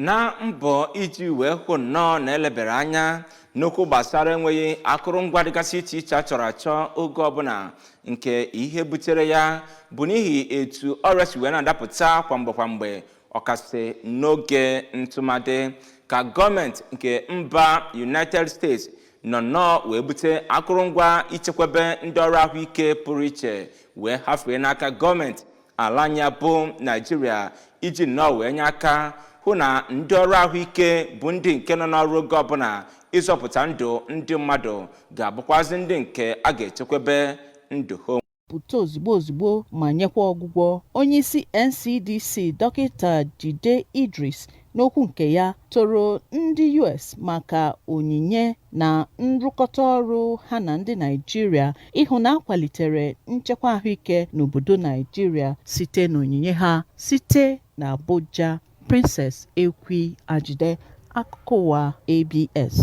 Na mbọ iji wee hụ nnọọ na elebere anya n'okwu gbasara enweghị akụrụngwa dịgasị iche iche a chọrọ achọ oge ọbụla, nke ihe butere ya bụ n'ihi etu ọrịa si wee na-adapụta kwamgbe kwamgbe, ọkasị n'oge ntụmadị, ka gọọmenti nke mba United States nọ nnọọ wee bute akụrụngwa ichekwebe ndị ọrụ ahụike pụrụ iche wee hafee n'aka gọọmenti ala anyị bụ Naijiria iji nnọọ wee nye aka hụ na ndị ọrụ ahụike bụ ndị nke nọ n'ọrụ oge ọbụla ịzọpụta ndụ ndị mmadụ ga-abụkwazị ndị nke a ga-echekwebe ndụ ha. Pụta ozugbo ozugbo ma nyekwa ọgwụgwọ. Onyeisi NCDC, Dọkịta Jide Idris, n'okwu nke ya, toro ndị US maka onyinye na nrụkọta ọrụ ha na ndị Naịjirịa ịhụ na a kwalitere nchekwa ahụike n'obodo Naịjirịa site n'onyinye ha. Site n'Abuja, Princess Ekwi Ajide, akụkọ ụwa ABS.